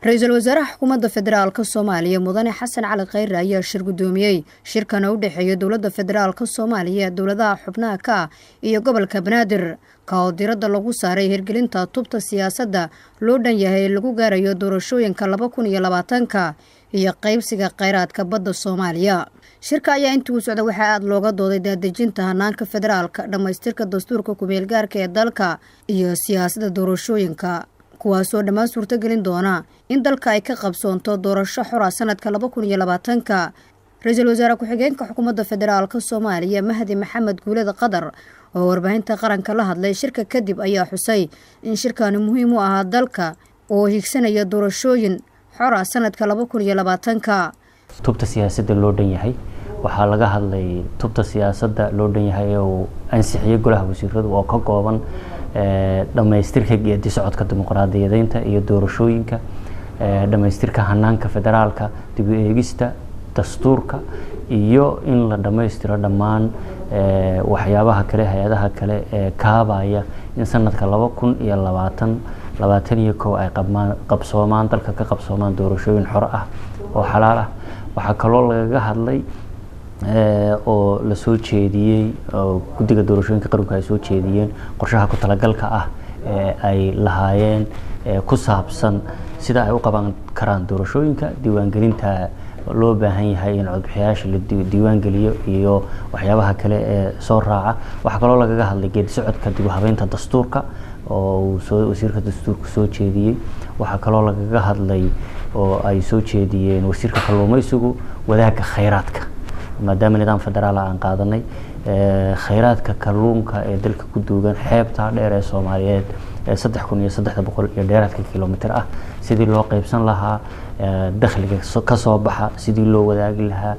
Ra-iisul wasaaraha Xukuumadda Federaalka Soomaaliya, Mudane Xasan Cali Khayre, ayaa shir guddoomiyey shirkana u dhexeeya Dowladda Federaalka Soomaaliya, dowladaha xubnaha ka ah iyo gobolka Banaadir, ka oo diradda lagu saaray hirgelinta tubta siyaasadda loo dhan yahay ee lagu gaarayo doorashooyinka 2020-ka iyo qaybsiga kheyraadka badda Soomaaliya. Shirka ayaa intii uu socda waxaa aada looga dooday daadejinta hanaanka federaalka, dhammaystirka dastuurka kumeelgaarka ee dalka iyo siyaasadda doorashooyinka, kuwaasoo dhammaan suurtogelin doona in dalka ay ka qabsoonto doorasho xora sanadka 2020-ka. Ra-iisul wasaare ku-xigeenka Xukuumadda Federaalka Soomaaliya, Mahdi Maxamed Guuled Qadar, oo warbaahinta qaranka la hadlay shirka kadib, ayaa xusay in shirkani muhiim u ahaa dalka oo higsanaya doorashooyin xora sanadka 2020-ka. Tubta siyaasadda loo dhan yahay waxaa laga hadlay, tubta siyaasadda loo dhan yahay ee uu ansixiyey golaha wasiiradu, oo ka kooban dhammaystirka geedi socodka dimuqraadiyadeynta iyo doorashooyinka, dhammaystirka hanaanka federaalka, dib u eegista dastuurka iyo in la dhammaystiro dhammaan waxyaabaha kale, hay-adaha kale ee kaabaya in sanadka 2020, 21 ay qabmaan qabsoomaan, dalka ka qabsoomaan doorashooyin xor ah oo xalaal ah. Waxaa kaloo lagaga hadlay oo lasoo jeediyey oo guddiga doorashooyinka qaranku ay soo jeediyeen qorshaha ku talagalka ah ee ay lahaayeen ku saabsan sida ay u qaban karaan doorashooyinka, diiwaangelinta loo baahan yahay in codbixiyaasha la diiwaangeliyo iyo waxyaabaha kale ee soo raaca. Waxaa kaloo lagaga hadlay geedi socodka dib u habeynta dastuurka oo uu soo wasiirka dastuurka soo jeediyey. Waxaa kaloo lagaga hadlay oo ay soo jeediyeen wasiirka kalluumeysigu wadaagga kheyraadka, maadaama nidaam federaala aan qaadanay, kheyraadka kalluunka ee dalka ku duugan xeebta dheer ee Soomaaliyeed ee 3300 iyo dheeraadka kilomitr ah, sidii loo qeybsan lahaa dakhliga kasoo baxa, sidii loo wadaagi lahaa,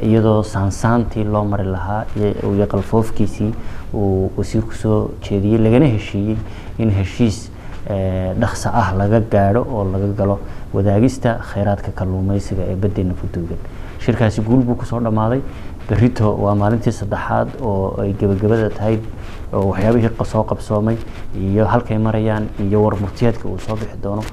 iyadoo saansaantii loo mari lahaa iyo qalfoofkiisii uu wasiirku soo jeediyey, lagana heshiiyey in heshiis dhaqso ah laga gaadho oo laga galo wadaagista kheyraadka kalluumeysiga ee badeena ku duugan. Shirkaasi guul buu kusoo dhammaaday. Berito waa maalintii saddexaad oo ay gebagabada tahay, oo waxyaabihii soo qabsoomay iyo halkay marayaan iyo warmurtiyeedka uu soo bixi doono.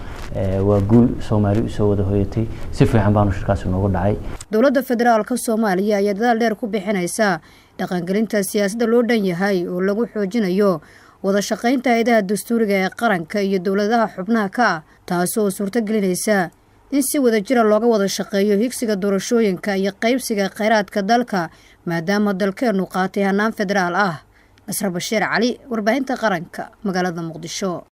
Waa guul Soomaali usoo wada hoyatay. Si fiican baanu shirkaasi noogu dhacay. Dowladda Federaalka Soomaaliya ayaa dadaal dheer ku bixinaysa dhaqangelinta siyaasadda loo dhan yahay oo lagu xoojinayo wada shaqaynta hay-adaha dastuuriga ee qaranka iyo dowladaha xubnaha ka ah, taasoo suurtogelinaysa in si wada jira looga wada shaqeeyo higsiga doorashooyinka iyo qaybsiga kheyraadka dalka, maadaama dalkeennu qaatay hanaan federaal ah. Nasre Bashiir Cali, warbaahinta qaranka, magaalada Muqdisho.